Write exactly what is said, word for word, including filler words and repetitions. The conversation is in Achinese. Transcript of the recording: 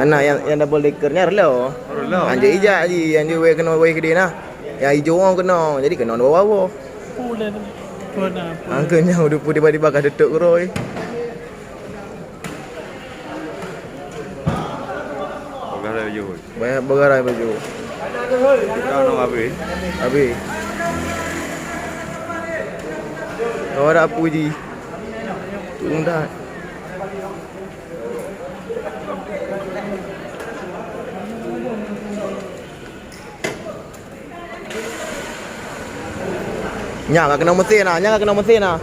Nah, nyang, nyang double decker nyan reuloh. Reuloh. Anjay ijak ji, anjay wéh keunoe wéh keudéh nah. Nyang ijo ngon keunoe, jadi keunoe dua boh. Ulèe tu. Tuan apa? Angkeu nyan udah tiba-tiba ka teutôk keurôi. Peugah dah jauh. Banyak begarai baju. Kau nak habis? Habis. Kau ada apa ji? Tunggu dah. Nyan ka keunoe meusén na, nyan ka keunoe meusén na.